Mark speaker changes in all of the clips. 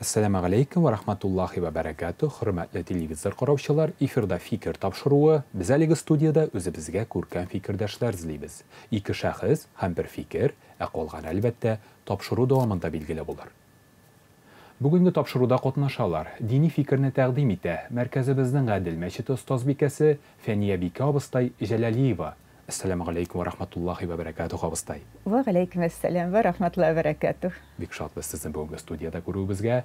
Speaker 1: Әссәламегаләйкем вә рахматуллахи вә бәрәкәтүһ, хөрмәтле телевизор караучылар, эфирда Фикер тапшыруы. Без әлеге студиядә үзебезгә күркәм фикердәшләр эзлибез. Ике шәхес һәм бер фикер, ә калганы, әлбәттә, тапшыру дәвамында билгеле булыр. Бүгенге тапшыруда катнашалар, дини фикерне тәкъдим итә мәркәзебезнең Гадел мәчете остазбикәсе Фәниябикә абыстай Җәләлиева. Әссәламегаләйкем вә рахматуллахи вә бәрәкәтүһ, абыстай.
Speaker 2: Вә галәйкем әссәлам вә рахматуллаһи вә бәрәкәтүһ.
Speaker 1: Бик шатбыз сезне бүгенге студиядә күрүебезгә.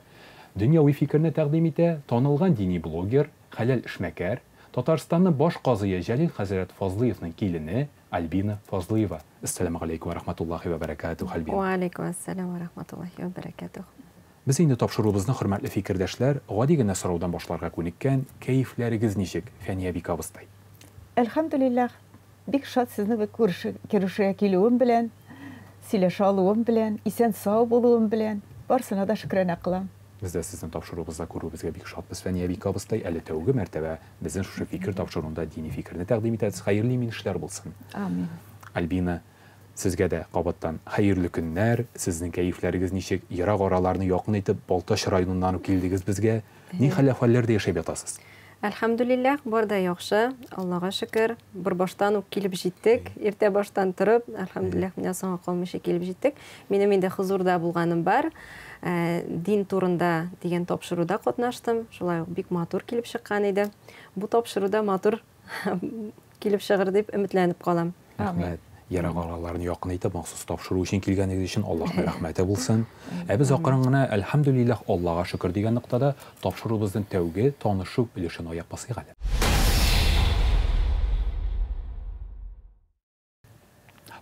Speaker 1: Дөньяви фикерне тәкъдим итә танылган дини блогер, хәләл эшмәкәр, Татарстанның баш казые Җәлил хәзрәт Фазлыевның килене Альбина Фазлыева. Әссәламегаләйкем вә рахматуллахи вә бәрәкәтүһ, Альбина.
Speaker 3: Вә алейкум әссәлам вә рахматуллахи вә бәрәкәтүһ.
Speaker 1: Без инде тапшыруыбызны, хөрмәтле фикердәшләр, гади генә сораудан башларга күнеккән, кәефләрегез ничек, Фәниябикә абыстай?
Speaker 2: Әлхәмдүлилләһ, бик шат сезне бу күрешергә килүем белән, сөйләшә алуым белән, исән-сау булуым белән. Барысына да шөкранә кылам.
Speaker 1: Без дә сезне тапшыруыбызда күрүебезгә бик шатбыз, Фәниябикә абыстай. Әле тәүге мәртәбә безнең шушы фикер тапшыруында дини фикерне тәкъдим итәсез. Хәерле имин эшләр булсын.
Speaker 2: Амин.
Speaker 1: Альбина, сезгә дә кабаттан хәерле көннәр. Сезнең кәефләрегез ничек? Ерак араларны якын итеп, Балтач районыннан ук килдегез безгә. Ни хәл-әхвәлләрдә яшәп ятасыз?
Speaker 3: Әлхәмдүлилләһ, бар да яхшы, Аллага шөкер. Борбаштан ук килеп җиттек, иртә баштан торып, әлхәмдүлилләһ, менә соңга калмыйча килеп җиттек. Минем инде хозурда булганым бар. Дин турында дигән тапшыруда катнаштым. Шулай ук бик матур килеп чыккан иде. Бу тапшыруда матур килеп чыгыр дип өметләнеп калам.
Speaker 1: Рәхмәт. Ерак араларны якын итеп, махсус тапшыру өчен килгәнегез өчен Аллаһның рәхмәте булсын. Ә без акрын гына, әлхәмдүлилләһ, Аллага шөкер дигән ноктада тапшыруыбызның тәүге танышу өлешен аяк басыйк әле.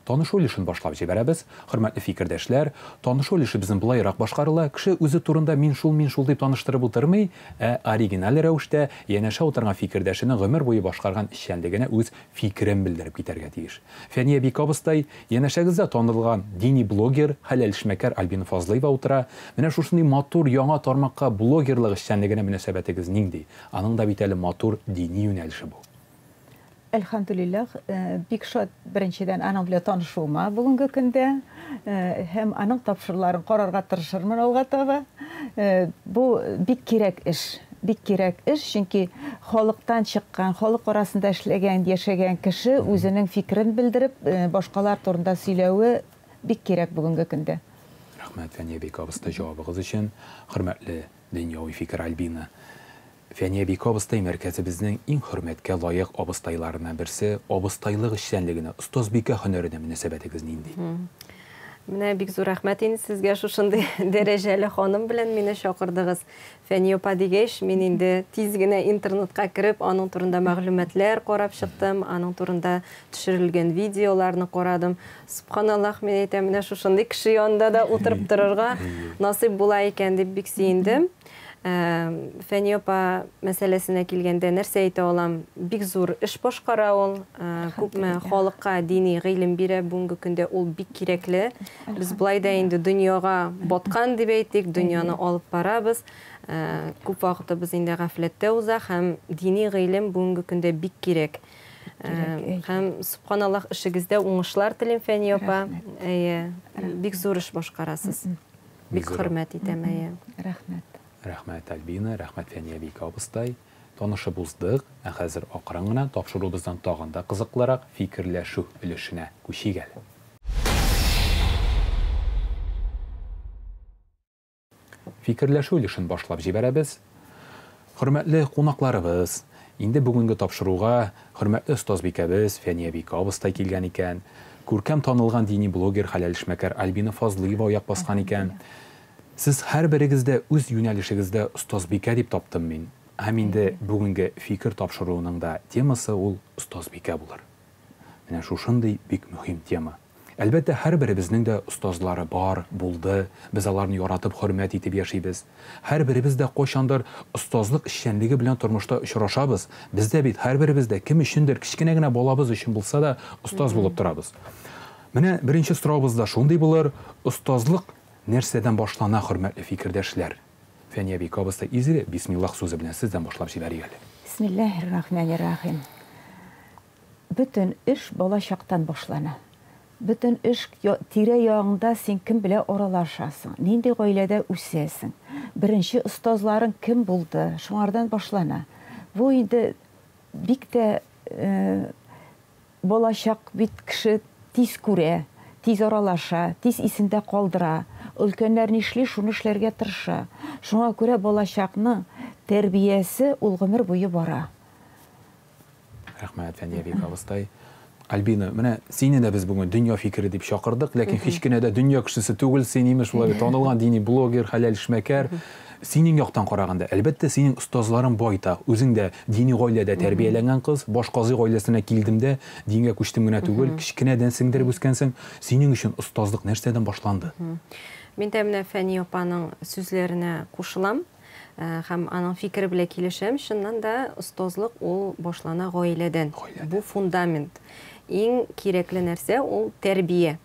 Speaker 1: Танышу өлешен башлап җибәрәбез. Хөрмәтле фикердәшләр, танышу өлеше безнең болайрак башкарыла. Кеше үзе турында мин шул, мин шул дип таныштырып утырмый, ә оригиналь рәвештә янәшә утырган фикердәшенең гомер буе башкарган эшчәнлегенә үз фикерен белдереп китәргә тиеш. Фәния Бикабыстай, янәшәгездә танылган дини блогер, хәләл эшмәкәр Альбина Фазлыева утыра. Менә шушындый матур яңа тармакка блогерлык эшчәнлегенә мөнәсәбәтегез нинди? Аның да бит әле матур дини юнәлеше бу.
Speaker 2: Әлхәмдүлилләһ, бик шат беренчедән аның белән танышуыма бүгенге көндә һәм аның тапшыруларын карарга тырышырмын алга таба. Бу бик кирәк эш, бик кирәк эш, чөнки халыктан чыккан, халык арасында эшләгән, яшәгән кеше үзенең фикерен белдереп, башкалар турында сөйләве бик кирәк бүгенге көндә.
Speaker 1: Рәхмәт, Фәния бик абыстай, җавабыгыз өчен. Хөрмәтле дөньяви фикер Альбина. Фәния бик абыстай мәркәзебезнең иң хөрмәткә лаек абыстайларыннан берсе, абыстайлык эшчәнлегенә, остазбикә һөнәренә мөнәсәбәтегез нинди?
Speaker 3: Менә бик зур рәхмәт инде сезгә шушындый дәрәҗәле ханым белән мине чакырдыгыз. Фәния апа дигәч, мин инде тиз генә интернетка кереп, аның турында мәгълүматлар карап чыктым, аның турында төшерелгән видеоларны карадым. Субханаллах, мин әйтәм, менә шушындый кеше янында да утырып торырга насыйп була икән дип бик сөендем. Фәния апа мәсьәләсенә килгәндә нәрсә әйтә алам? Бик зур эш башкара ул. Күпме халыкка дини гыйлем бирә бүгенге көндә, ул бик кирәкле. Без болай да инде дөньяга баткан дип әйтик, дөньяны алып барабыз. Күп вакытыбыз инде гафләттә уза һәм дини гыйлем бүгенге көндә бик кирәк. Һәм субханаллах, эшегездә уңышлар телим, Фәния апа. Әйе, бик зур эш башкарасыз. Бик хөрмәт итәм, әйе.
Speaker 2: Рәхмәт.
Speaker 1: Рәхмәт, Альбина, рәхмәт, Фәния бик абыстай. Танышып уздык, ә хәзер акрын гына тапшыруыбыздан тагын да кызыклырак фикерләшү өлешенә күчик әле. Фикерләшү өлешен башлап җибәрәбез. Хөрмәтле кунакларыбыз, инде бүгенге тапшыруга хөрмәтле остазбикәбез Фәния бик абыстай килгән икән. Күркәм танылган дини блогер, хәләл эшмәкәр Альбина Фазлыева аяк баскан икән. Сез һәрберегез дә үз юнәлешегездә остазбикә дип таптым мин. Һәм инде бүгенге фикер тапшыруының да темасы ул остазбикә булыр. Менә шушындый бик мөһим тема. Әлбәттә, һәрберебезнең дә остазлары бар, булды. Без аларны яратып, хөрмәт итеп яшибез. Һәрберебез дә кайчандыр остазлык эшчәнлеге белән тормышта очрашабыз. Без дә бит һәрберебез дә кем өчендер кечкенә генә балабыз өчен булса да остаз булып торабыз. Менә беренче сорауыбыз да шундый булыр. Остазлык нәрсәдән башлана, хөрмәтле фикердәшләр? Фәния бик абыстай, изге бисмиллах сүзе белән сездән башлап җибәрик әле.
Speaker 2: Бисмиллаһир-рахманир-рахим. Бөтен эш бала чактан башлана. Бөтен эш тирә-ягыңда син кем белән аралашасың, нинди гаиләдә үсәсең. Беренче остазларың кем булды? Шуңардан башлана. Бу инде бик тә балачак бит кеше тиз күрә, тиз аралаша, тиз исендә калдыра. Өлкәннәр нишли, шуны эшләргә тырыша. Шуңа күрә балачакның тәрбиясе ул гомер буе бара.
Speaker 1: Рәхмәт, Фәния бик абыстай. Альбина, менә сине дә без бүген дөнья фикере дип чакырдык, ләкин һич кенә дә дөнья кешесе түгел син, имеш, шулай бит, танылган дини блогер, хәләл эшмәкәр. Синең яктан караганда, әлбәттә, синең остазларың байтак. Үзең дә дини гаиләдә тәрбияләнгән кыз, баш казый гаиләсенә килдем дә, дингә күчтем генә түгел, кечкенәдән сеңдереп үскәнсең. Синең өчен остазлык нәрсәдән башланды?
Speaker 3: Мин дә менә Фәния апаның сүзләренә кушылам һәм аның фикере белән килешәм. Чыннан да, остазлык ул башлана гаиләдән. Бу фундамент. Иң кирәкле нәрсә ул тәрбия.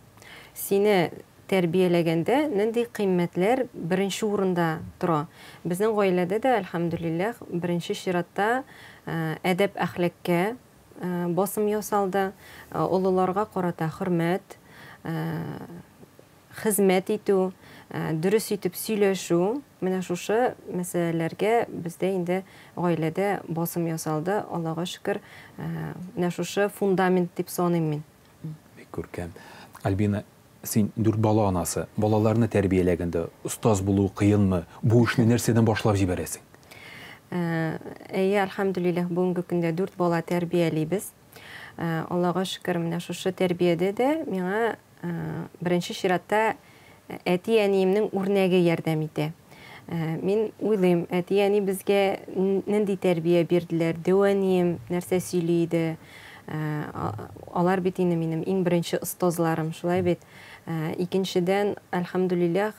Speaker 3: Сине тәрбияләгәндә нинди кыйммәтләр беренче урында тора. Безнең гаиләдә дә, әлхәмдүлилләһ, беренче чиратта әдәп-әхлакка басым ясалды, олыларга карата хөрмәт, хезмәт итү, дөрес итеп сөйләшү, менә шушы мәсьәләләргә бездә инде гаиләдә басым ясалды. Аллага шөкер, менә шушы фундамент дип саныйм мин.
Speaker 1: Бик күркәм. Альбина, син дүрт бала анасы. Балаларны тәрбияләгәндә остаз булу кыенмы? Бу эшне нәрсәдән башлап җибәрәсең?
Speaker 3: Әйе, әлхәмдүлилләһ, бүгенге көндә дүрт бала тәрбиялибез. Аллага шөкер, менә шушы тәрбиядә дә миңа беренче чиратта әти-әниемнең үрнәге ярдәм итә. Мин уйлыйм, әти-әни безгә нинди тәрбия бирделәр, дәү әнием нәрсә сөйли иде. Алар бит инде минем иң беренче остазларым, шулай бит. Икенчедән, әлхәмдүлилләһ,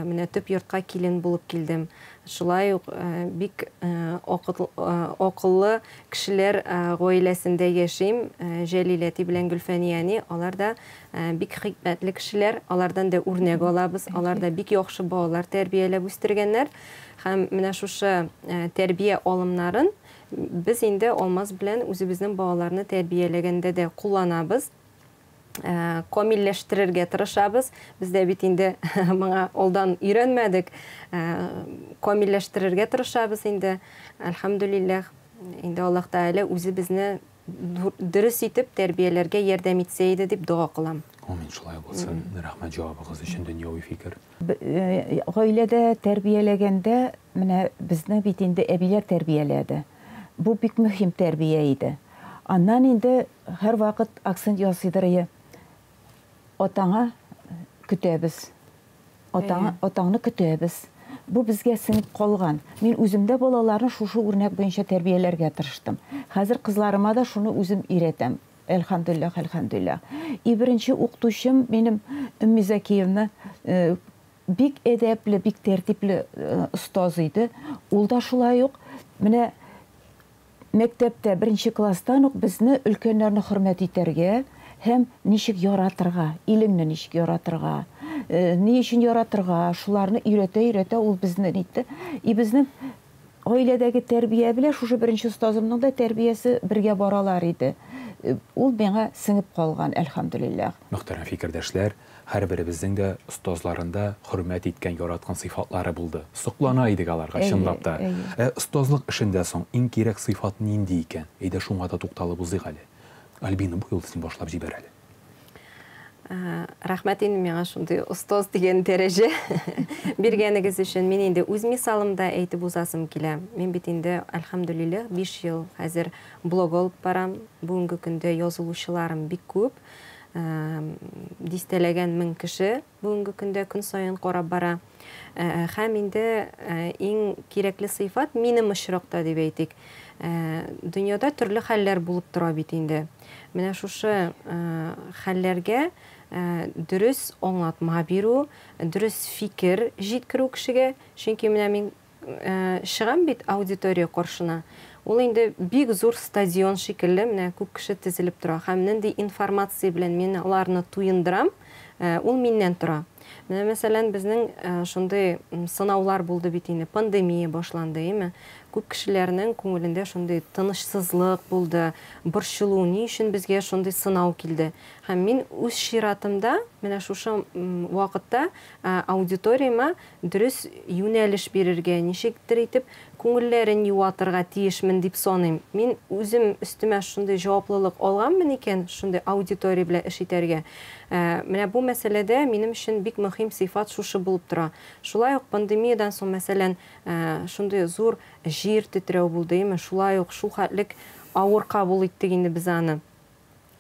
Speaker 3: менә төп йортка килен булып килдем. Шулай ук бик акыллы кешеләр гаиләсендә яшим. Җәлил әти белән Гөлфәния әни, алар да бик хикмәтле кешеләр, алардан да үрнәк алабыз. Алар да бик яхшы балалар тәрбияләп үстергәннәр. Һәм менә шушы тәрбия алымнарын без инде Алмаз белән үзебезнең балаларны тәрбияләгәндә дә кулланабыз. Камилләштерергә тырышабыз. Без дә бит инде моңа алдан өйрәнмәдек. Камилләштерергә тырышабыз инде. Әлхәмдүлилләһ, инде Аллаһ Тәгалә үзе безне дөрес итеп тәрбияләргә ярдәм итсә иде дип дога кылам.
Speaker 1: Амин, шулай булсын. Рәхмәт җавабыгыз өчен, дөньяви фикер.
Speaker 2: Гаиләдә тәрбияләгәндә менә безне бит инде әбиләр тәрбияләде. Бу бик мөһим тәрбия иде. Аннан инде һәрвакыт акцент ясыйдыр, атаңа көтәбез. Атаңа, атаңны көтәбез. Бу безгә сеңеп калган. Мин үзем дә балаларны шушы үрнәк буенча тәрбияләргә тырыштым. Хәзер кызларыма да шуны үзем өйрәтәм. Әлхәмдүлилләһ, әлхәмдүлилләһ. И беренче укытучым минем Өмми Закиевна бик әдәпле, бик тәртипле остаз иде. Ул да шулай ук менә мәктәптә беренче класстан ук безне өлкәннәрне хөрмәт итәргә һәм ничек яратырга, илеңне ничек яратырга, ни өчен яратырга, шуларны өйрәтә-өйрәтә ул безне нитте. И безнең гаиләдәге тәрбия белән шушы беренче остазымның да тәрбиясе бергә баралар иде. Ул миңа сеңеп калган, әлхәмдүлилләһ.
Speaker 1: Мөхтәрәм фикердәшләр, һәрберебезнең дә остазларында хөрмәт иткән, яраткан сыйфатлары булды. Соклана идек аларга, чынлап та. Ә остазлык эшендә соң иң кирәк сыйфат нинди икән? Әйдә шуңа да тукталып узыйк әле. Альбина, бу юлы син башлап җибәр әле.
Speaker 3: Рәхмәт инде миңа шундый остаз дигән дәрәҗә биргәнегез өчен. Мин инде үз мисалымда әйтеп узасым килә. Мин бит инде, әлхәмдүлилләһ, 5 ел хәзер блог алып барам. Бүгенге көндә язылучыларым бик күп. Дистәләгән мең кеше бүгенге көндә көн саен карап бара. Һәм инде иң кирәкле сыйфат минем очракта дип әйтик. Дөньяда төрле хәлләр булып тора бит инде. Менә шушы хәлләргә дөрес аңлатма бирү, дөрес фикер җиткерү кешегә. Чөнки менә мин чыгам бит аудитория каршына. Ул инде бик зур стадион шикелле, менә күп кеше тезелеп тора. Һәм нинди информация белән мин аларны туендырам, ул миннән тора. Менә мәсәлән, безнең шундый сынаулар булды бит инде, пандемия башланды, әйме? Күп кешеләрнең күңелендә шундый тынычсызлык булды, борчылу, ни өчен безгә шундый сынау килде. Һәм мин үз чиратымда менә шушы вакытта аудиторияма дөрес юнәлеш бирергә, ничектер итеп күңелләрен юатырга тиешмен дип саныйм. Мин үзем өстемә шундый җаваплылык алганмын икән, шундый аудитория белән эш итәргә. Менә бу мәсьәләдә минем өчен бик мөһим сыйфат шушы булып тора. Шулай ук пандемиядән соң, мәсәлән, шундый зур җир тетрәү булды, әйеме? Шулай ук шул хәтлек авыр кабул иттек инде без аны.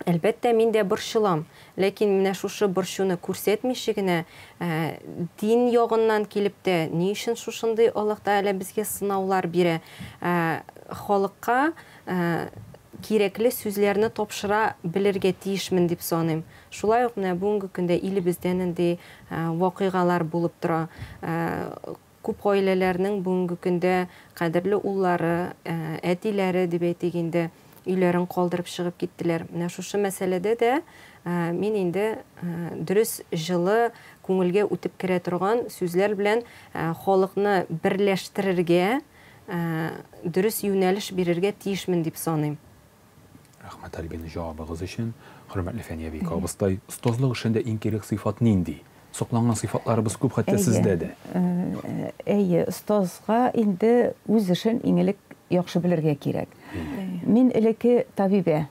Speaker 3: Әлбәттә, мин дә борчылам. Ләкин менә шушы борчуны күрсәтмичә генә, дин ягыннан килеп тә, ни өчен шушындый Аллаһ Тәгалә безгә сынаулар бирә, халыкка кирәкле сүзләрне тапшыра белергә тиешмен дип саныйм. Шулай ук менә бүгенге көндә илебездә нинди вакыйгалар булып тора. Күп гаиләләрнең бүгенге көндә кадерле уллары, әтиләре дип әйтик инде, өйләрен калдырып чыгып киттеләр. Менә шушы мәсьәләдә дә мин инде дөрес, җылы, күңелгә үтеп керә торган сүзләр белән халыкны берләштерергә, дөрес юнәлеш бирергә тиешмен дип саныйм.
Speaker 1: Рәхмәт, Альбина, җавабыгыз өчен. Хөрмәтле Фәния Бикә абыстай, остазлык эшендә иң кирәк сыйфат нинди? Сокланган сыйфатларыбыз күп, хәтта сездә дә.
Speaker 2: Әйе, остазга инде үз эшен иң элек яхшы белергә кирәк. Мин элекке табибә.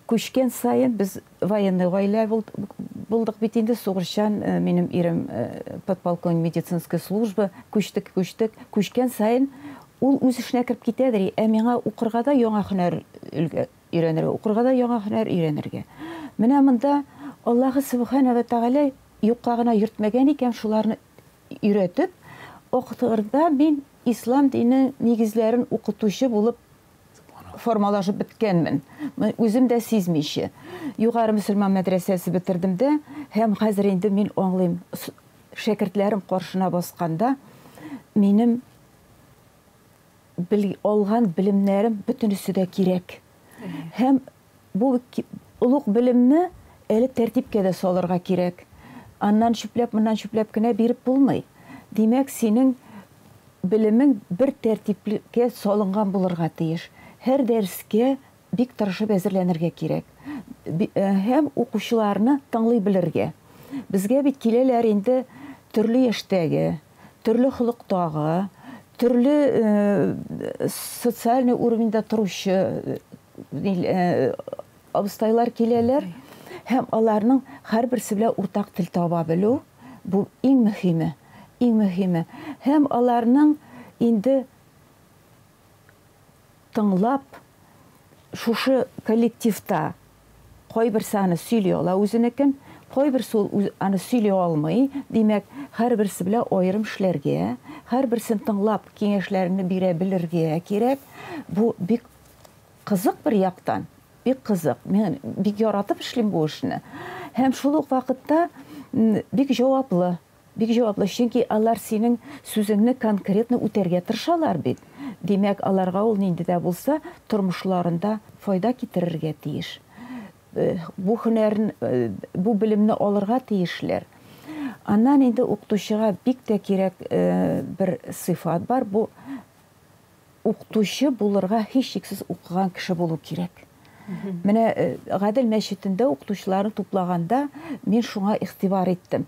Speaker 2: Күчкән саен без военный гаилә булдык бит инде, сугышчан, минем ирем подполковник медицинской службы, күчтек, күчтек. Күчкән саен ул үз эшенә кереп китәдер, ә миңа укырга да яңа һөнәр өйрәнергә, укырга да яңа һөнәр өйрәнергә. Менә монда Аллаһы Сүбхәнә вә Тәгалә юкка гына йөртмәгән икән, шуларны өйрәтеп, ахырда мин ислам дине нигезләрен укытучы булып формалашып беткәнмен. Үзем дә сизмичә. Югары мөселман мәдрәсәсе бетердем дә, һәм хәзер инде мин аңлыйм, шәкертләрем каршына басканда минем алган белемнәрем бөтенесе дә кирәк. Һәм бу олуг белемне әле тәртипкә дә салырга кирәк. Аннан чүпләп, моннан чүпләп кенә биреп булмый. Димәк, синең белемең бер тәртипкә салынган булырга тиеш. Һәр дәрескә бик тырышып әзерләнергә кирәк. Һәм укучыларны тыңлый белергә. Безгә бит киләләр инде төрле яшьтәге, төрле холыктагы, төрле социальный уровеньда торучы абыстайлар киләләр. Һәм аларның һәрберсе белән уртак тел таба белү, бу иң мөһиме, иң мөһиме. Һәм аларның инде тыңлап, шушы коллективта кайберсе аны сөйли ала үзенекен, кайберсе ул аны сөйли алмый. Димәк, һәрберсе белән аерым эшләргә, һәрберсен тыңлап киңәшләрне бирә белергә кирәк. Бу бик кызык бер яктан, бик кызык. Мин бик яратып эшлим бу эшне. Һәм шул ук вакытта бик җаваплы. Бик җаваплы, чөнки алар синең сүзеңне конкретно үтәргә тырышалар бит. Димәк, аларга ул нинди дә булса тормышларында файда китерергә тиеш. Бу һөнәрен, бу белемне алырга тиешләр. Аннан инде укытучыга бик тә кирәк бер сыйфат бар. Бу укытучы булырга һичшиксез укыган кеше булу кирәк. Менә Гадел мәчетендә укытучыларны туплаганда мин шуңа игътибар иттем.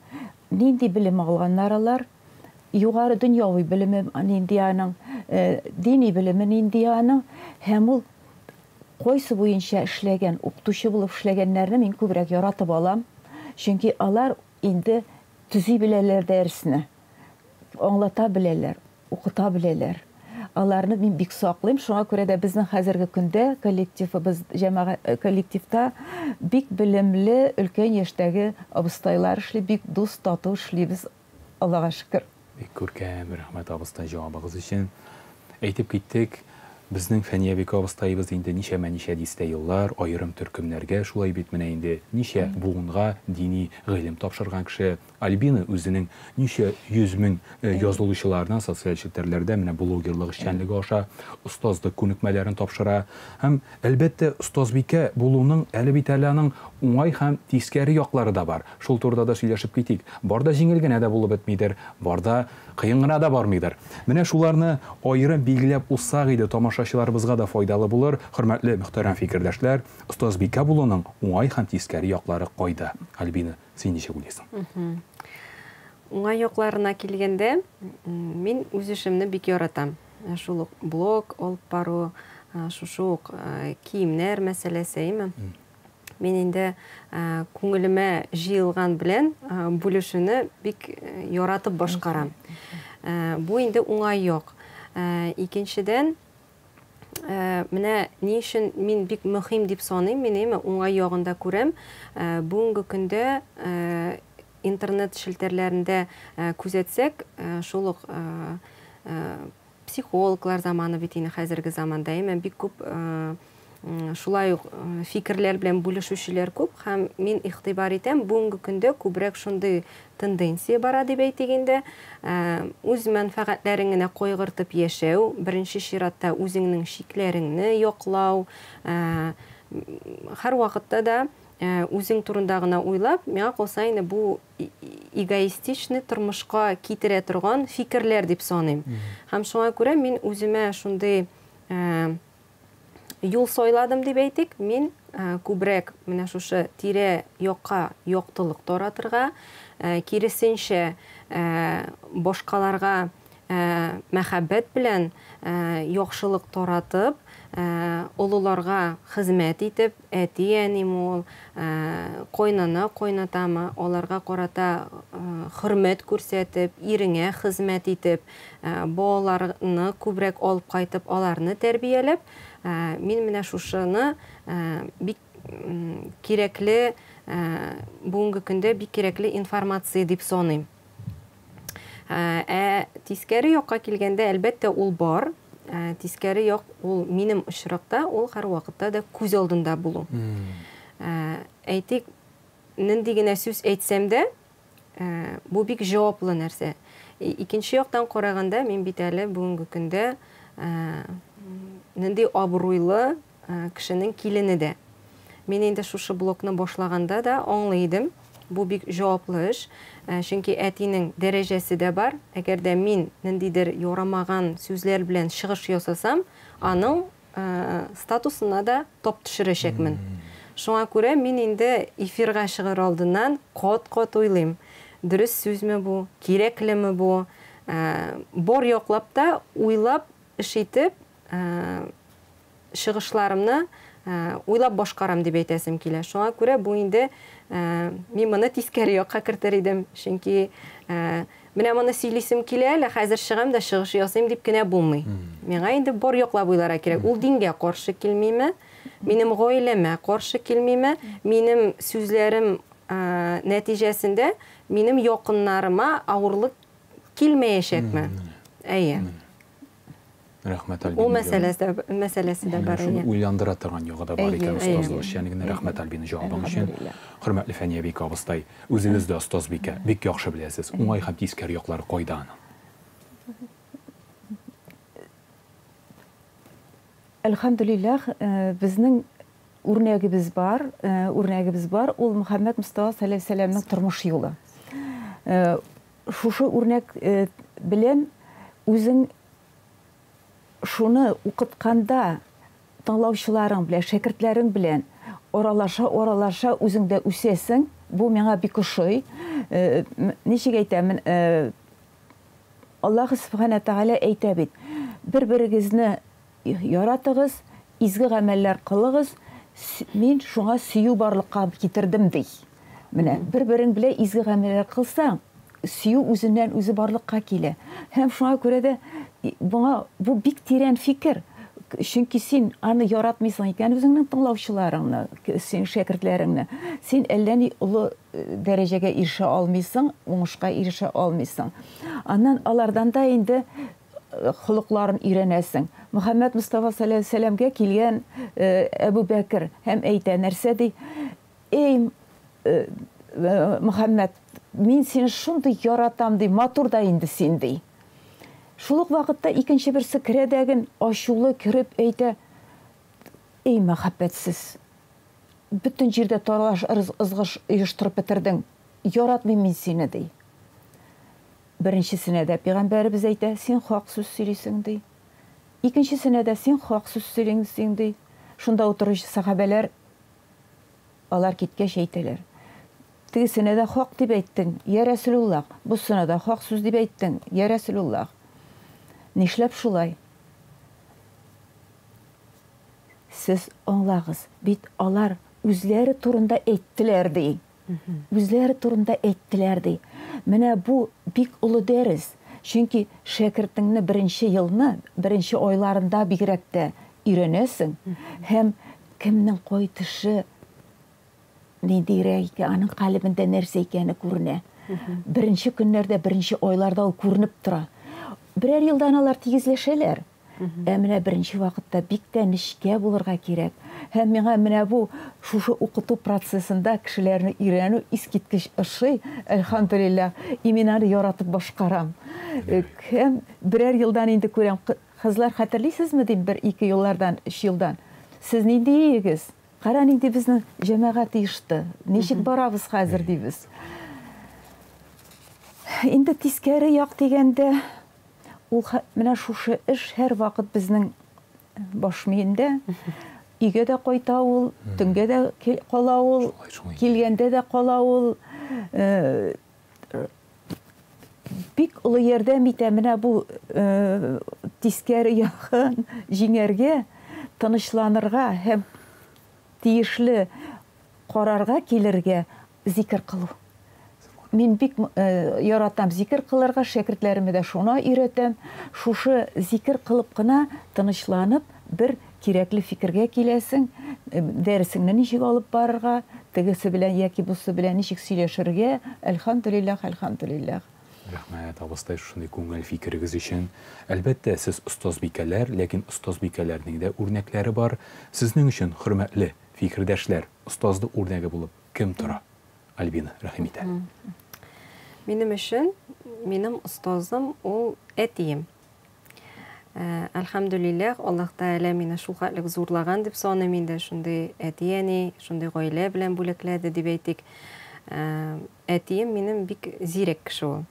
Speaker 2: Нинди белем алганнар алар? Югары дөньяви белеме нинди аның, дини белеме нинди аның, һәм ул кайсы буенча эшләгән, укытучы булып эшләгәннәрне мин күбрәк яратып алам. Чөнки алар инде төзи беләләр дәресне, аңлата беләләр, укыта беләләр. Аларны мин бик саклыйм. Шуңа күрә дә безнең хәзерге көндә коллективыбыз, җәмәгать коллективта бик белемле өлкән яшьтәге абыстайлар эшли, бик дус, тату эшлибез, Аллага шөкер.
Speaker 1: Бик күркәм, рәхмәт абыстай җавабыгыз өчен. Әйтеп киттек, безнең Фәния Бикә абыстаебыз инде ничәмә-ничә дистә еллар аерым төркемнәргә, шулай бит менә инде ничә буынга дини гыйлем тапшырган кеше. Альбина үзенең ничә 100 мең язылучыларына социаль челтәрләрдә менә блогерлык эшчәнлеге аша остазлык күнекмәләрен тапшыра. Һәм, әлбәттә, остазбикә булуның әле бит әле аның уңай һәм тискәре яклары да бар. Шул турыда да сөйләшеп китик. Бар да җиңел генә дә булып бетмидер, бар да кыен гына да бармыйдыр. Менә шуларны аерым билгеләп узсак иде, тамашачыларыбызга да файдалы булыр. Хөрмәтле мөхтәрәм фикердәшләр, остазбикә булуның уңай һәм тискәре яклары кайда? Альбина, син ничек уйлыйсың?
Speaker 3: Уңай якларына килгәндә, мин үз эшемне бик яратам. Шул ук блог алып бару, шушы ук киемнәр мәсьәләсе, әйме? Мин инде күңелемә җыелган белән бүлешүне бик яратып башкарам. Бу инде уңай як. Икенчедән, менә ни өчен мин бик мөһим дип саныйм, мин әйме уңай ягын да күрәм. Бүгенге көндә интернет челтәрләрендә күзәтсәк, шул ук психологлар заманы бит инде хәзерге заманда, әйме бик күп шулай ук фикерләр белән бүлешүчеләр күп, һәм мин игътибар итәм, бүгенге көндә күбрәк шундый тенденция бара дип әйтик инде. Үз мәнфәгатьләрең генә кайгыртып яшәү, беренче чиратта үзеңнең чикләреңне яклау, һәр вакытта да үзең турында гына уйлап, миңа калса инде бу эгоистичный тормышка китерә торган фикерләр дип саныйм. Һәм шуңа күрә мин үземә шундый юл сайладым дип әйтик, мин күбрәк менә шушы тирә якка яктылык таратырга, киресенчә, башкаларга мәхәббәт белән яхшылык таратып, олыларга хезмәт итеп, әти-әним ул, кайнана, кайнатамы, аларга карата хөрмәт күрсәтеп, иреңә хезмәт итеп, балаларны күбрәк алып кайтып, аларны тәрбияләп, мин менә шушыны бик кирәкле, бүгенге көндә бик кирәкле информация дип саныйм. Ә тискәре якка килгәндә, әлбәттә, ул бар. Тискәре як ул минем очракта, ул һәр вакытта да күз алдында булу. Әйтик, нинди генә сүз әйтсәм дә, бу бик җаваплы нәрсә. Икенче яктан караганда, мин бит әле бүгенге көндә нинди абруйлы кешенең килене дә. Мин инде шушы блогны башлаганда да аңлый идем. Бу бик җаваплы эш, чөнки әтинең дәрәҗәсе дә бар. Әгәр дә мин ниндидер ярамаган сүзләр белән чыгыш ясасам, аның статусына да топ төшерәчәкмен. Шуңа күрә мин инде эфирга чыгар алдыннан кат-кат уйлыйм. Дөрес сүзме бу, кирәклеме бу? Бар яклап та уйлап эш итеп, чыгышларымны уйлап башкарам дип әйтәсем килә. Шуңа күрә бу инде мин моны тискәре якка кертер идем, чөнки менә моны сөйлисем килә әле, хәзер чыгам да чыгыш ясыйм дип кенә булмый. Миңа инде бар яклап уйларга кирәк. Ул дингә каршы килмиме, минем гаиләмә каршы килмиме, минем сүзләрем нәтиҗәсендә минем якыннарыма авырлык килмәячәкме? Әйе.
Speaker 1: Рәхмәт, Альбина.
Speaker 3: Ул мәсьәләсе дә бар.
Speaker 1: Шуны уйландыра торган ягы да бар икән остазлык эшчәнлегенә. Рәхмәт, Альбина, җавабың өчен. Хөрмәтле Фәния бикә абыстай, үзегез дә остазбикә, бик яхшы беләсез. Уңай һәм тискәре яклары кайда аның?
Speaker 2: Әлхәмдүлилләһ, безнең үрнәгебез бар, үрнәгебез бар, ул Мөхәммәд Мостафа саллаллаһу алейһи ва сәлләмнең тормыш юлы. Шушы үрнәк белән үзең шуны укытканда тыңлаучыларың белән, шәкертләрең белән аралаша-аралаша үзең дә үсәсең. Бу миңа бик ошый. Ничек әйтәмен, Аллаһ Субхана Тәгалә әйтә бит: бер-берегезне яратыгыз, изге гамәлләр кылыгыз, мин шуңа сөю барлыкка китердем, ди. Менә бер-берең белән изге гамәлләр кылсаң, сөю үзеннән үзе барлыкка килә. Һәм шуңа күрә дә буңа бу бик тирән фикер. Чөнки син аны яратмыйсың икән үзеңнең тыңлаучыларыңны, син шәкертләреңне, син әллә ни олы дәрәҗәгә ирешә алмыйсың, уңышка ирешә алмыйсың. Аннан алардан да инде холыкларын өйрәнәсең. Мөхәммәд Мостафа саллаллаһу алейһи ва сәлләмгә килгән Әбу Бәкер һәм әйтә, нәрсә ди? Эй, Мөхәммәд, Мин сине шундый яратам, ди, матур да инде син, ди. Шул ук вакытта икенче берсе керә дәген, ачулы кереп әйтә, Эй, мәхәббәтсез! Бөтен җирдә талаш, ызгыш оештырып бетердең, яратмыйм мин сине, ди. Беренчесенә дә пәйгамбәребез әйтә, син хак сүз сөйлисең, ди. Икенчесенә дә син хак сүз сөйлисең, ди. Шунда утыручы сәхабәләр алар киткәч әйтәләр. Тегесенә дә хак дип әйттең, я Рәсүлуллаһ, бусына да хак сүз дип әйттең, я Рәсүлуллаһ. Нишләп шулай? Сез аңлагыз, бит алар үзләре турында әйттеләр, ди. Үзләре турында әйттеләр, ди. Менә бу бик олы дәрес. Чөнки шәкертеңне беренче елны, беренче айларында бигрәк тә өйрәнәсең һәм кемнең кай төше ниндирәк икән, аның калебендә нәрсә икәне күренә. Беренче көннәрдә, беренче айларда ул күренеп тора. Берәр елдан алар тигезләшәләр. Ә менә беренче вакытта бик тә нечкә булырга кирәк. Һәм миңа менә бу шушы укыту процессында кешеләрне өйрәнү искиткеч ошый, әлхәмдүлилләһ. И мин аны яратып башкарам. Һәм берәр елдан инде күрәм, кызлар хәтерлисезме дим, бер ике еллардан, өч елдан. Сез нинди иегез? Кара нинди безнең җәмәгать оешты. Ничек барабыз хәзер дибез. Инде тискәре як дигәндә, Ул менә шушы эш һәрвакыт безнең баш миендә. Өйгә дә кайта ул, төнгә дә кала ул, килгәндә дә кала ул. Э, бик олы ярдәм итә менә бу э, тискәре ягын җиңәргә, тынычланырга һәм тиешле карарга килергә зикер кылу. Мин бик яратам зикер кылырга, шәкертләремә дә шуна өйрәтәм. Шушы зикер кылып кына тынычланып, бер кирәкле фикергә киләсең, дәресеңне ничек алып барырга, тегесе белән яки бусы белән ничек сөйләшергә, әлхәмдүлилләһ, әлхәмдүлилләһ.
Speaker 1: Рәхмәт, абыстай, шушындый күңел фикерегез өчен. Әлбәттә, сез остазбикәләр, ләкин остазбикәләрнең дә үрнәкләре бар. Сезнең өчен, хөрмәтле фикердәшләр, остазлык үрнәге булып кем тора? Альбина, рәхим ит әле.
Speaker 3: Минем өчен, минем остазым ул әтием. Э, әлхәмдүлилләһ, Аллаһ Тәгалә мине шулхәтлек зурлаган дип саныйм инде, шундый әти-әни, шундый гаилә белән бүләкләде дип әйтик. Э, әтием минем бик зирәк кеше ул.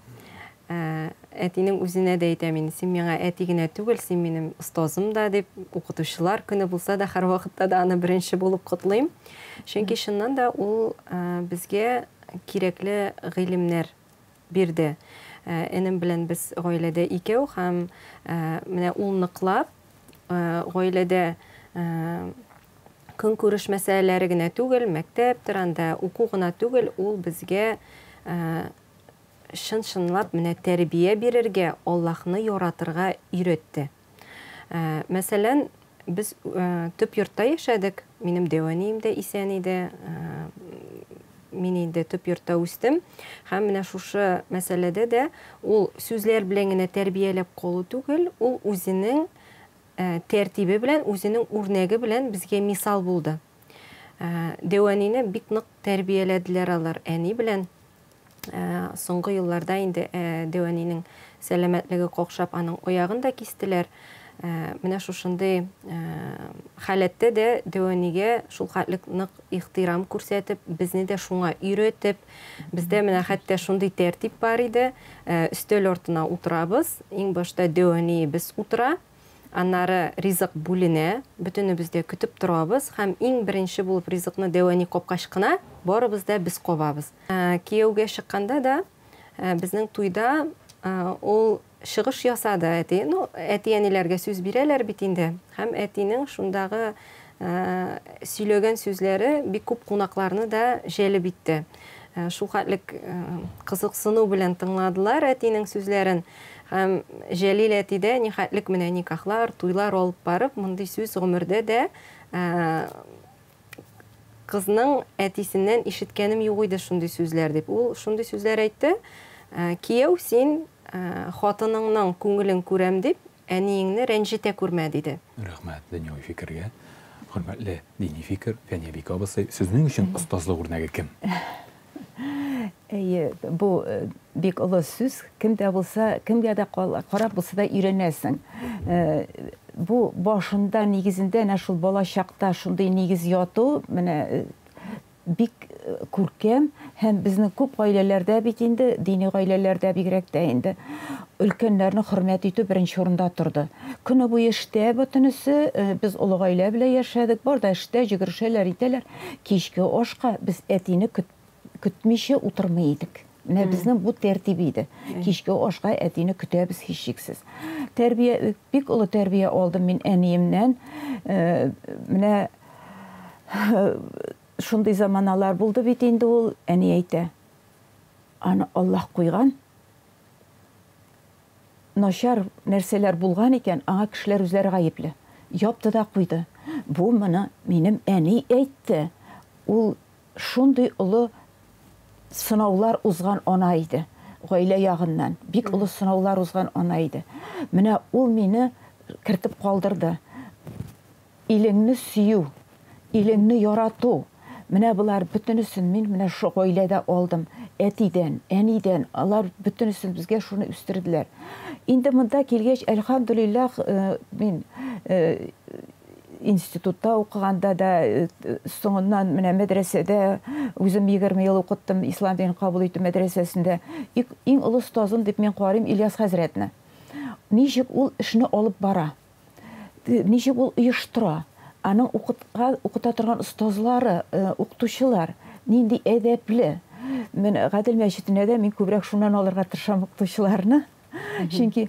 Speaker 3: Э, әтинең үзенә дә әйтәм инде, син миңа әти генә түгел, син минем остазым да дип, укытучылар көне булса да, һәрвакытта да аны беренче булып котлыйм. Чөнки чыннан да ул э, безгә кирәкле гыйлемнәр бирде. Э, энем белән без гаиләдә икәү һәм менә ул ныклап гаиләдә көнкүреш мәсьәләләре генә түгел, мәктәптер, анда уку гына түгел, ул безгә чын-чынлап менә тәрбия бирергә, Аллаһны яратырга өйрәтте. Ә, мәсәлән, без ә, төп йортта яшәдек, минем дәү әнием дә исән иде, ә, мин инде төп йортта үстем. Һәм менә шушы мәсьәләдә дә ул сүзләр белән генә тәрбияләп калу түгел, ул үзенең тәртибе белән, үзенең үрнәге белән безгә мисал булды. Дәү әнине бик нык тәрбияләделәр алар әни белән. Соңгы елларда инде дәү әнинең сәламәтлеге какшап, аның аягын да кистеләр. Менә шушындый халәттә дә дәү әнигә шул хәтлек нык ихтирам күрсәтеп, безне дә шуңа өйрәтеп, бездә менә хәтта шундый тәртип бар иде, өстәл артына утырабыз, иң башта дәү әниебез утыра, Аннары ризык бүленә, бөтенебез дә көтеп торабыз һәм иң беренче булып ризыкны дәү әни капкач кына, барыбыз да без кабабыз. Кияүгә чыкканда да безнең туйда ул чыгыш ясады әти. Ну, әти-әниләргә сүз бирәләр бит инде. Һәм әтинең шундагы сөйләгән сүзләре бик күп кунакларны да җәлеп итте. Шул хәтлек кызыксыну белән тыңладылар әтинең сүзләрен. Һәм Җәлил әти дә нихәтлек менә никахлар, туйлар алып барып, мондый сүз гомердә дә кызның әтисеннән ишеткәнем юк иде шундый сүзләр дип. Ул шундый сүзләр әйтте. Кияү, син хатыныңның күңелен күрәм дип, әниеңне рәнҗетә күрмә, диде.
Speaker 1: Рәхмәт дөньяви фикергә. Хөрмәтле дини фикер, Фәния Бикә абыстай, сезнең өчен остазлык үрнәге кем?
Speaker 2: Әйе, бу бик олы сүз. Кем дә булса, кемгә дә карап булса да өйрәнәсең. Бу башында, нигезендә әнә шул балачакта шундый нигез яту, менә бик күркәм һәм безнең күп гаиләләрдә бит инде, дини гаиләләрдә бигрәк тә инде, өлкәннәрне хөрмәт итү беренче урында торды. Көне буе эштә бөтенесе, без олы гаилә белән яшәдек, бар да эштә, йөгерешәләр, итәләр. Кичке ашка без әтине көтмичә утырмый идек. Менә безнең бу тәртип иде. Кичке ашка әтине көтәбез һичшиксез. Тәрбия, бик олы тәрбия алдым мин әниемнән. Менә шундый заманалар булды бит инде ул, әни әйтә. Аны Аллаһ куйган. Начар нәрсәләр булган икән, аңа кешеләр үзләре гаепле. Япты да куйды. Бу моны минем әни әйтте. Ул шундый олы сынаулар узган ана иде. Гаилә ягыннан бик олы сынаулар узган ана иде. Менә ул мине кертеп калдырды. Илеңне сөю, илеңне ярату. Менә болар бөтенесен мин менә шул гаиләдә алдым. Әтидән, әнидән, алар бөтенесен безгә шуны үстерделәр. Инде монда килгәч, әлхәмдүлилләһ, мин институтта укыганда да, соңыннан менә мәдрәсәдә үзем 20 ел укыттым, ислам динен кабул итү мәдрәсәсендә. Иң олы остазым дип мин карыйм Ильяс хәзрәтне. Ничек ул эшне алып бара? Ничек ул оештыра? Аның укыта торган остазлары, укытучылар нинди әдәпле. Мен Гадел мәчетенә дә мин күбрәк шуннан алырга тырышам укытучыларны. Чөнки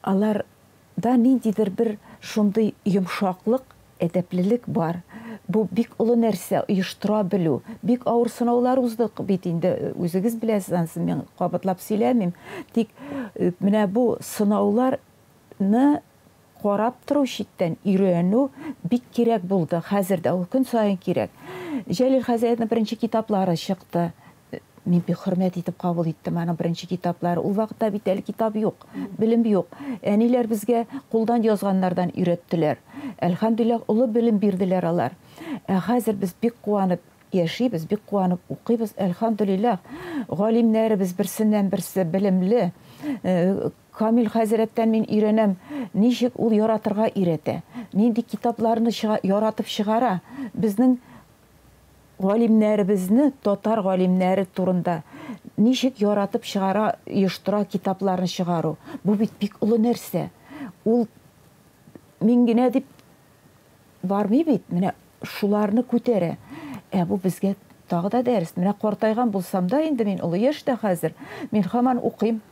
Speaker 2: аларда ниндидер бер шундый йомшаклык, әдәплелек бар. Бу бик олы нәрсә, оештыра белү. Бик авыр сынаулар уздык бит инде, үзегез беләсез, ансын мин кабатлап сөйләмим. Тик менә бу сынауларны карап тору, читтән өйрәнү бик кирәк булды. Хәзер дә ул көн саен кирәк. Җәлил хәзрәтнең беренче китаплары чыкты. Мин бик хөрмәт итеп кабул иттем аның беренче китаплары. Ул вакытта бит әле китап юк, белем юк. Әниләр безгә кулдан язганнардан өйрәттеләр. Әлхәмдүлилләһ, олы белем бирделәр алар. Ә хәзер без бик куанып яшибез, бик куанып укыйбыз. Әлхәмдүлилләһ, галимнәребез берсеннән берсе белемле. Камил хәзрәттән мин өйрәнәм, ничек ул яратырга өйрәтә, нинди китапларны яратып чыгара. Безнең галимнәребезне, татар галимнәре турында ничек яратып чыгара, оештыра китапларны чыгару. Бу бит бик олы нәрсә. Ул мин генә дип бармый бит, менә шуларны күтәрә. Ә бу безгә тагы да дәрес. Менә картайган булсам да инде мин олы яшьтә хәзер, мин һаман укыйм.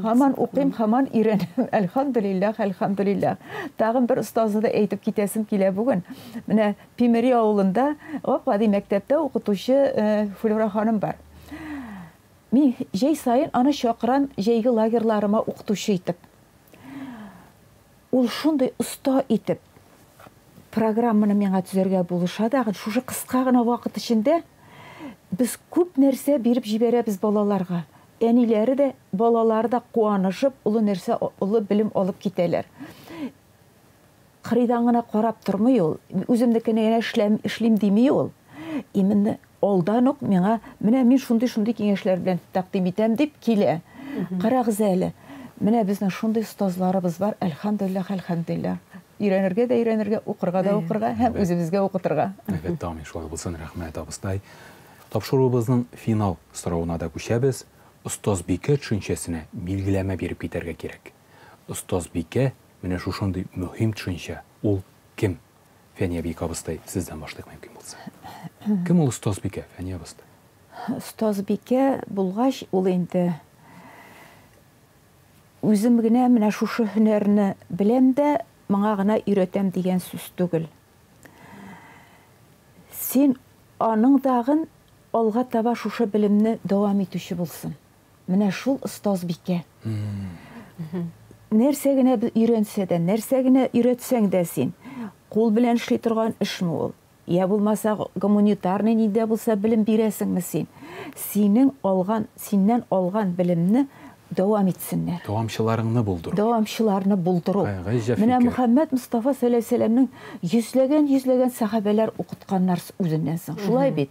Speaker 2: Һаман укыйм, һаман өйрәнәм. Әлхәмдүлилләһ, әлхәмдүлилләһ. Тагын бер остазны да әйтеп китәсем килә бүген. Менә Пимери авылында гап-гади мәктәптә укытучы Флюра ханым бар. Мин җәй саен аны чакырам җәйге лагерьларыма укытучы итеп. Ул шундый оста итеп программаны миңа төзәргә булыша да, шушы кыска гына вакыт эчендә без күп нәрсә биреп җибәрәбез балаларга. Әниләре дә, балалары да куанышып, олы нәрсә, олы белем алып китәләр. Кырыйдан гына карап тормый ул, үземнекене генә эшлим дими ул. Именно алдан ук миңа, менә мин шундый-шундый киңәшләр белән тәкъдим итәм дип килә. Карагыз әле, менә безнең шундый остазларыбыз бар, әлхәмдүлилләһ, әлхәмдүлилләһ. Өйрәнергә дә өйрәнергә, укырга да укырга һәм үзебезгә укытырга.
Speaker 1: Әлбәттә, амин, шулай булсын, рәхмәт, абыстай. Тапшыруыбызның финал соравына да күчәбез. Остазбикә төшенчәсенә билгеләмә биреп китәргә кирәк. Остазбикә менә шушындый мөһим төшенчә. Ул кем? Фәния бик абыстай, сездән башлыйк мөмкин булса. Кем ул остазбикә, Фәния абыстай?
Speaker 2: Остазбикә булгач, ул инде үзем генә менә шушы һөнәрне беләм дә, моңа гына өйрәтәм дигән сүз түгел. Син аның тагын алга таба шушы белемне дәвам итүче булсын. Менә шул остазбикә. Нәрсә генә өйрәнсә дә, нәрсә генә өйрәтсәң дә син, кул белән эшли торган эшме ул? Я булмаса гуманитарный нидә булса белем бирәсеңме син? Синең алган, синнән алган белемне дәвам итсеннәр.
Speaker 1: Дәвамчыларыңны булдыру.
Speaker 2: Дәвамчыларны булдыру.
Speaker 1: Гаҗәп
Speaker 2: Менә
Speaker 1: фикер.
Speaker 2: Мөхәммәд Мостафа саллаллаһу алейһи вәсәлләмнең йөзләгән-йөзләгән сәхабәләр укытканнар үзеннән соң. Шулай бит.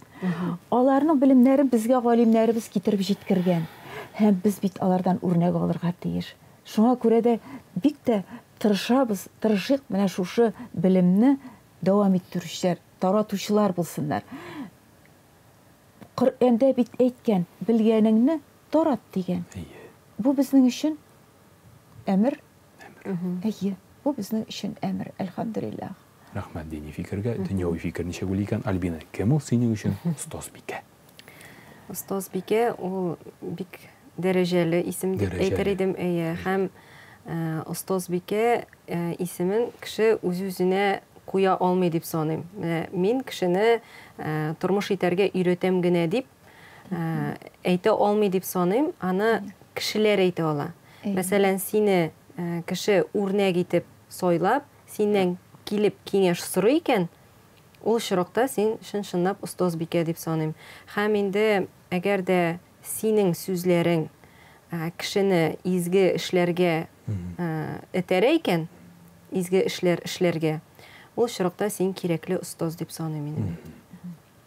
Speaker 2: Аларның белемнәрен безгә галимнәребез китереп җиткергән. Һәм без бит алардан үрнәк алырга тиеш. Шуңа күрә дә бик тә тырышабыз, тырышыйк менә шушы белемне дәвам иттерүчеләр, таратучылар булсыннар. Коръәндә бит әйткән, белгәнеңне тарат дигән.
Speaker 1: Әйе.
Speaker 2: Бу безнең өчен әмер. Әйе, бу безнең өчен әмер, әлхәмдүлилләһ.
Speaker 1: Рәхмәт дини фикергә, дөньяви фикер ничек уйлый икән, Альбина? Кем ул синең өчен остазбикә?
Speaker 3: Остазбикә ул бик дәрәҗәле исем дип әйтер идем, әйе. Һәм остазбикә исемен кеше үз-үзенә куя алмый дип саныйм. Менә мин кешене тормыш итәргә өйрәтәм генә дип әйтә алмый дип саныйм, аны кешеләр әйтә ала. Мәсәлән, сине кеше үрнәк итеп сайлап, синнән килеп киңәш сорый икән, ул очракта син чын-чынлап остазбикә дип саныйм. Һәм инде әгәр дә синең сүзләрең кешене изге эшләргә этәрә икән, изге эшләр эшләргә, ул очракта син кирәкле остаз дип саныйм инде мин.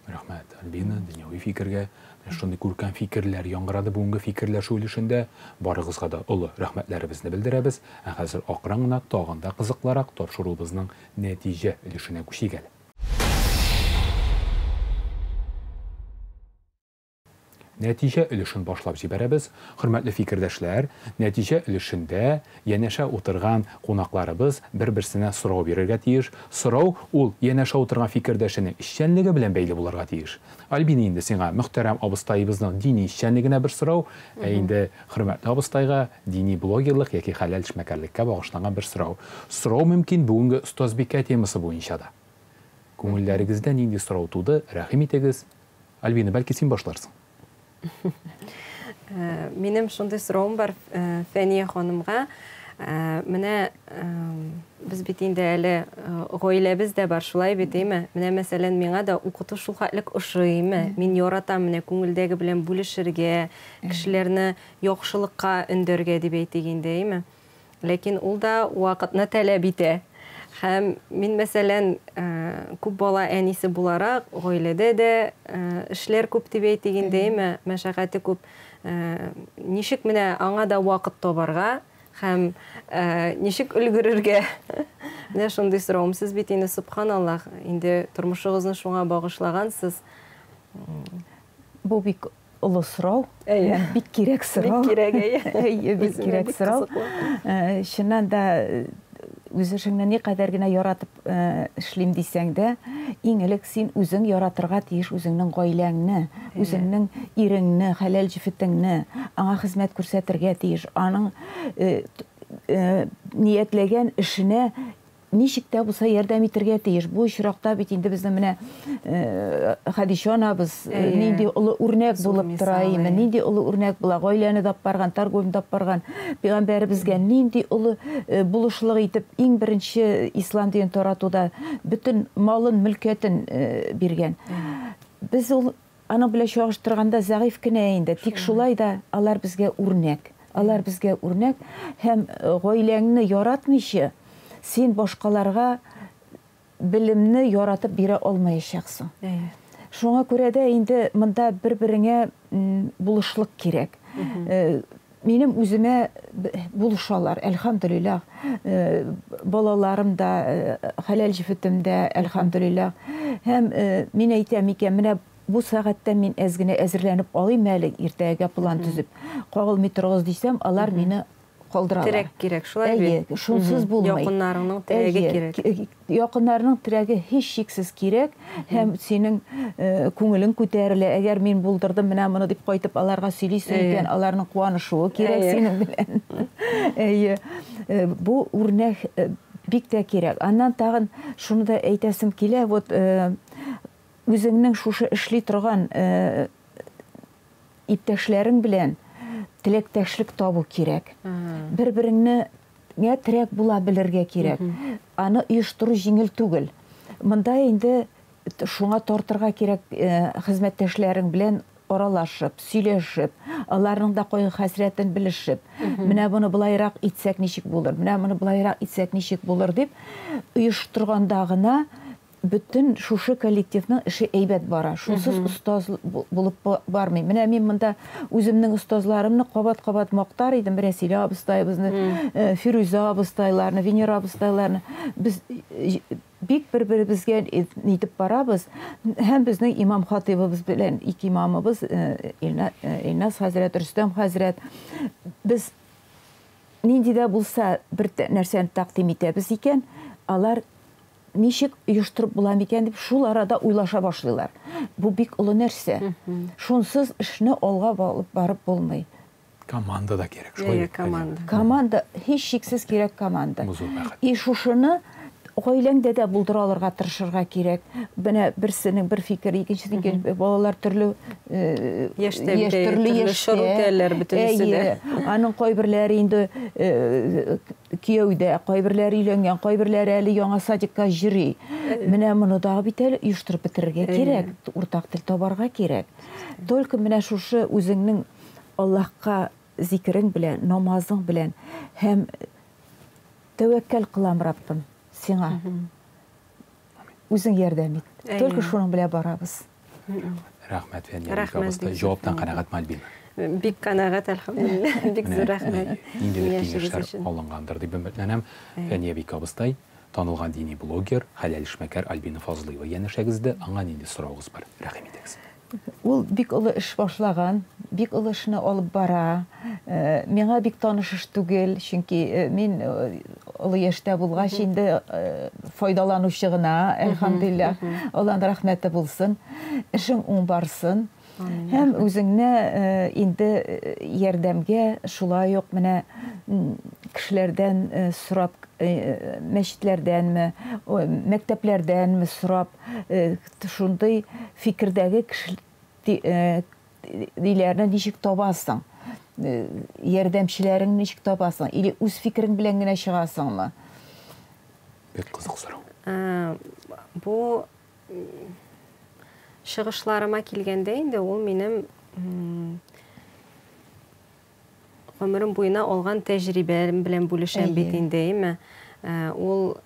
Speaker 1: Рәхмәт, Альбина, дөньяви фикергә. Менә шундый күркәм фикерләр яңгырады бүгенге фикерләшү өлешендә. Барыгызга да олы рәхмәтләребезне белдерәбез. Ә хәзер акрын гына тагын да кызыклырак тапшыруыбызның нәтиҗә өлешенә күчик әле. Нәтиҗә өлешен башлап җибәрәбез. Хөрмәтле фикердәшләр, нәтиҗә өлешендә янәшә утырган кунакларыбыз бер-берсенә сорау бирергә тиеш. Сорау ул янәшә утырган фикердәшенең эшчәнлеге белән бәйле булырга тиеш. Альбина, инде сиңа мөхтәрәм абыстаебызның дини эшчәнлегенә бер сорау, ә инде хөрмәтле абыстайга дини блогерлык яки хәләл эшмәкәрлеккә багышланган бер сорау. Сорау мөмкин бүгенге остазбикә темасы буенча да. Күңелләрегездә нинди сорау туды, рәхим итегез. Альбина, бәлки син башларсың?
Speaker 3: Минем шундый соравым бар Фәния ханымга. Менә без бит инде әле гаиләбез дә бар, шулай бит, әйме? Менә мәсәлән, миңа да укыту шул хәтлек ошыймы? Мин яратам менә күңелдәге белән бүлешергә, кешеләрне яхшылыкка өндәргә дип әйтик инде, әйме? Ләкин ул да вакытны таләп итә. Һәм мин, мәсәлән, күп бала әнисе буларак, гаиләдә дә эшләр күп дип әйтик инде, әйме? Мәшәкате күп. Ничек менә аңа да вакыт табарга һәм ничек өлгерергә? Менә шундый соравым. Сез бит инде, субханаллах, инде тормышыгызны шуңа багышлагансыз.
Speaker 2: Бу бик олы сорау, бик кирәк сорау.
Speaker 3: Бик кирәк, әйе.
Speaker 2: Әйе, бик кирәк сорау. Чыннан да, үз эшеңне никадәр генә яратып эшлим дисәң дә, иң элек син үзең яратырга тиеш үзеңнең гаиләңне, үзеңнең иреңне, хәләл җефетеңне, аңа хезмәт күрсәтергә тиеш, аның ниятләгән эшенә ничек тә булса ярдәм итәргә тиеш. Бу очракта бит инде безнең менә Хәдичә анабыз нинди олы үрнәк булып тора, име, нинди олы үрнәк була, гаиләне дә барган, торговля да барган, пәйгамбәребезгә нинди олы булышлык итеп иң беренче ислам динен таратуда бөтен малын, мөлкәтен биргән. Без ул аның белән чагыштырганда зәгыйфь кенә инде, тик шулай да алар безгә үрнәк. Алар безгә үрнәк һәм гаиләңне яратмыйча син башкаларга белемне яратып бирә алмаячаксың. Шуңа күрә дә инде монда бер-береңә булышлык кирәк. Минем үземә булышалар, әлхәмдүлилләһ. Балаларым да, хәләл җефетем дә, әлхәмдүлилләһ. Һәм мин әйтәм икән, менә бу сәгатьтә мин әз генә әзерләнеп алыйм әле, иртәгә план төзеп. Кагылмый торыгыз дисәм, алар мине калдыралар.
Speaker 3: Терәк кирәк, шулай бит?
Speaker 2: Әйе, шунсыз булмый.
Speaker 3: Якыннарыңның терәге кирәк.
Speaker 2: Якыннарының терәге һичшиксез кирәк, һәм синең күңелең күтәрелә. Әгәр мин булдырдым менә моны дип кайтып аларга сөйлисең икән, аларның куанышуы кирәк синең белән. Әйе, бу үрнәк бик тә кирәк. Аннан тагын шуны да әйтәсем килә, вот үзеңнең шушы эшли торган иптәшләрең белән теләктәшлек табу кирәк. Бер-береңне терәк була белергә кирәк. Аны оештыру җиңел түгел. Монда инде шуңа тартырга кирәк, хезмәттәшләрең белән аралашып, сөйләшеп, аларның да кайгы-хәсрәтен белешеп, менә моны болайрак итсәк ничек булыр, менә моны болайрак итсәк ничек булыр дип оештырганда гына бөтен шушы коллективның эше әйбәт бара. Шунсыз остаз булып бармый. Менә мин монда үземнең остазларымны кабат-кабат мактар идем. Рәсилә абыстаебызны, Фирүзә абыстайларны, Венера абыстайларны. Без бик бер-беребезгә нитеп барабыз. Һәм безнең имам хатыйбыбыз белән ике имамыбыз, Илназ хәзрәт, Рөстәм хәзрәт, без нинди дә булса бер нәрсәне тәкъдим итәбез икән, алар ничек оештырып була микән дип шул арада уйлаша башлыйлар. Бу бик олы нәрсә. Шунсыз эшне алга алып барып булмый.
Speaker 1: Команда да кирәк, шулай бит?
Speaker 3: Команда.
Speaker 2: Команда, һичшиксез кирәк команда.
Speaker 1: Бу зур бәхет.
Speaker 2: И шушыны гаиләңдә дә булдыра алырга тырышырга кирәк. Менә берсенең бер фикере, икенчесенең икенче, балалар төрле
Speaker 3: яшьтә, төрле яшьтә. Үтәләр бөтенесе дә.
Speaker 2: Аның кайберләре инде кияүдә, кайберләре өйләнгән, кайберләре әле яңа садикка йөри. Менә моны да бит әле оештырып бетерергә кирәк, уртак тел табарга кирәк. Только менә шушы үзеңнең Аллаһка зикерең белән, намазың белән һәм тәвәккәл кылам, Раббым, сиңа. Үзең ярдәм ит. Только шуның белән барабыз.
Speaker 1: Рәхмәт, Фәния абыстай. Җаваптан канәгатьме, Альбина?
Speaker 3: Бик канәгать, әлхәмдүлилләһ. Бик зур рәхмәт.
Speaker 1: Ниндидер киңәшләр алынгандыр дип өметләнәм. Фәния бик абыстай, танылган дини блогер, хәләл эшмәкәр Альбина Фазлыева янәшәгездә. Аңа нинди соравыгыз бар? Рәхим итегез.
Speaker 2: Ул бик олы эш башлаган, бик олы эшне алып бара. Миңа бик таныш эш түгел, чөнки мин олы яшьтә булгач инде файдаланучы гына, әлхәмдүлилләһ. Аллаһның рәхмәте булсын. Эшең уң барсын. Һәм үзеңне инде ярдәмгә шулай ук менә кешеләрдән сорап, мәчетләрдәнме, мәктәпләрдәнме сорап, шундый фикердәге кешеләрне ничек табасың? Ярдәмчеләреңне ничек табасың? Или үз фикерең белән генә чыгасыңмы?
Speaker 1: Бик кызык сорау.
Speaker 3: Бу чыгышларыма килгәндә инде ул минем гомерем буена алган тәҗрибәм белән бүлешәм бит инде, әйме? Ул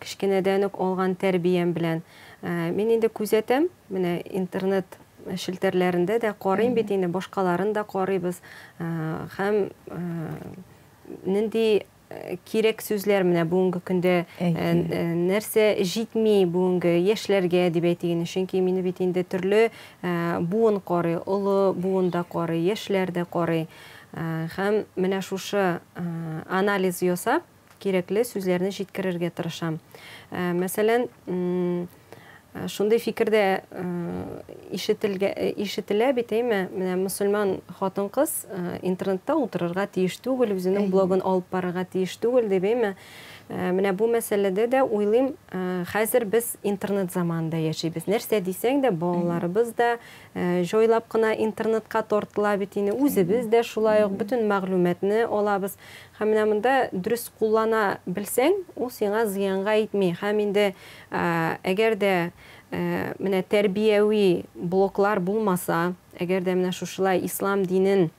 Speaker 3: кечкенәдән үк алган тәрбиям белән. Мин инде күзәтәм, менә интернет челтәрләрендә дә карыйм бит инде, башкаларын да карыйбыз. Һәм нинди кирәк сүзләр менә бүгенге көндә нәрсә җитми бүгенге яшьләргә дип әйтик инде, чөнки мине бит инде төрле буын карый, олы буын да карый, яшьләр дә карый. Һәм менә шушы анализ ясап, кирәкле сүзләрне җиткерергә тырышам. Мәсәлән, шундый фикердә ишетелә бит, әйме, менә мөселман хатын-кыз интернетта утырырга тиеш түгел, үзенең блогын алып барырга тиеш түгел дип, әйме. Менә бу мәсьәләдә дә уйлыйм, хәзер без интернет заманында яшибез. Нәрсә дисәң дә, балаларыбыз да җайлап кына интернетка тартыла бит инде, үзебез дә шулай ук бөтен мәгълүматны алабыз. Һәм менә монда дөрес куллана белсәң, ул сиңа зыянга итми. Һәм инде әгәр дә менә тәрбияви блоклар булмаса, әгәр дә менә шушылай ислам динен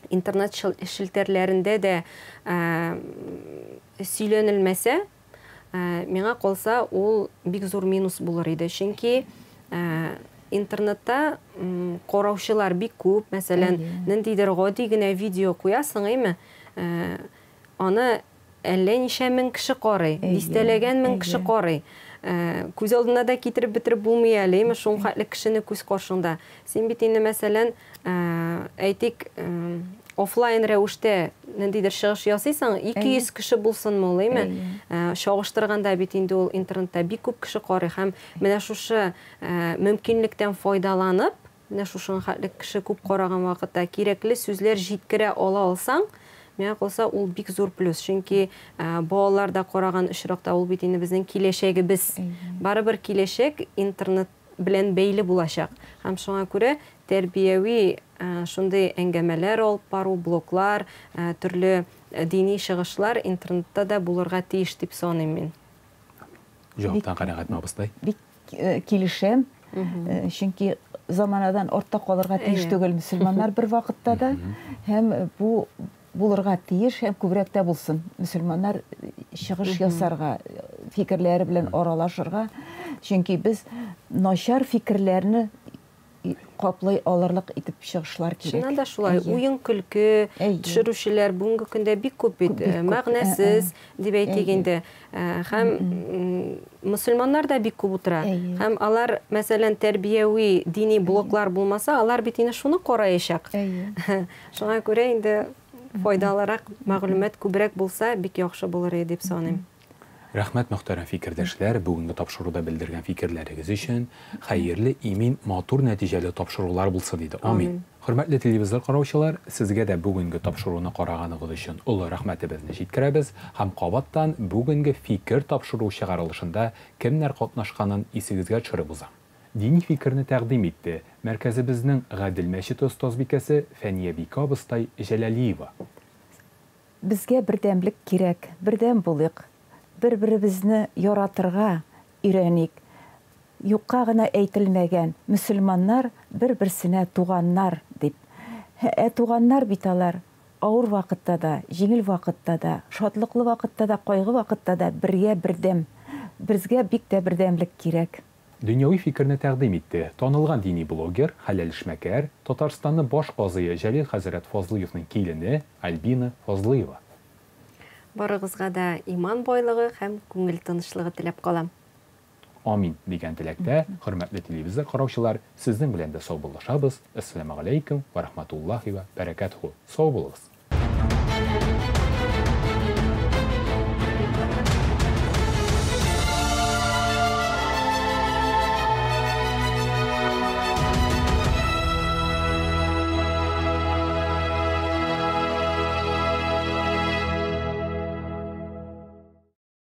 Speaker 3: интернет челтәрләрендә дә сөйләнелмәсә, миңа калса, ул бик зур минус булыр иде. Чөнки интернетта караучылар бик күп, мәсәлән, ниндидер гади генә видео куясың, әйме? Аны әллә ничә мең кеше карый, дистәләгән мең кеше карый. Күз алдына да китереп бетереп булмый әле, әйме, шул хәтле кешене күз каршыңда. Син бит инде, мәсәлән, әйтик, офлайн рәвештә ниндидер чыгыш ясыйсың, 200 кеше булсынмы ул, әйме? Чагыштырганда бит инде ул интернетта бик күп кеше карый һәм менә шушы мөмкинлектән файдаланып, менә шушы хәтле кеше күп караган вакытта кирәкле сүзләр җиткерә ала алсаң, миңа калса, ул бик зур плюс. Чөнки балалар да караган очракта ул бит инде безнең киләчәгебез. Барыбер киләчәк интернет белән бәйле булачак. Һәм шуңа күрә тәрбияви шундый әңгәмәләр алып бару, блоглар, төрле дини чыгышлар интернетта да булырга тиеш дип саныйм мин.
Speaker 1: Җаваптан канәгатьме, абыстай?
Speaker 2: Бик килешәм. Чөнки заманадан артта калырга тиеш түгел мөселманнар бер вакытта да. Һәм бу булырга тиеш һәм күбрәк тә булсын. Мөселманнар чыгыш ясарга, фикерләре белән аралашырга. Чөнки без начар фикерләрне каплый алырлык итеп чыгышлар кирәк.
Speaker 3: Чыннан да шулай. Уен-көлке төшерүчеләр бүгенге көндә бик күп бит. Мәгънәсез дип әйтик инде. Һәм мөселманнар да бик күп утыра. Һәм алар, мәсәлән, тәрбияви дини блоклар булмаса, алар бит инде шуны караячак. Шуңа күрә инде файдалырак мәгълүмат күбрәк булса, бик яхшы булыр иде дип саныйм.
Speaker 1: Рәхмәт, мөхтәрәм фикердәшләр, бүгенге тапшыруда белдергән фикерләрегез өчен. Хәерле, имин, матур нәтиҗәле тапшырулар булсын иде. Амин. Хөрмәтле телевизор караучылар, сезгә дә бүгенге тапшыруны караганыгыз өчен олы рәхмәтебезне җиткерәбез һәм кабаттан бүгенге фикер тапшыру чыгарылышында кемнәр катнашканын исегезгә төшереп узам. Дини фикерне тәкъдим итте мәркәзебезнең Гадел мәчете остазбикәсе Фәния Бикә абыстай Җәләлиева.
Speaker 2: Безгә бердәмлек кирәк, бердәм булыйк, бер-беребезне яратырга өйрәник. Юкка гына әйтелмәгән, мөселманнар бер-берсенә туганнар дип. Ә туганнар бит алар авыр вакытта да, җиңел вакытта да, шатлыклы вакытта да, кайгы вакытта да бергә бердәм. Безгә бик тә бердәмлек кирәк.
Speaker 1: Дөньяви фикерне тәкъдим итте танылган дини блогер, хәләл эшмәкәр, Татарстанны баш казые Җәлил хәзрәт Фазлыевның килене Альбина Фазлыева.
Speaker 3: Барыгызга да иман байлыгы һәм күңел тынычлыгы теләп калам.
Speaker 1: Амин дигән теләктә, хөрмәтле телевизор караучылар, сезнең белән дә саубуллашабыз. Әссәламегаләйкүм вә рахматуллаһи вә бәрәкәтүһ. Сау булыгыз.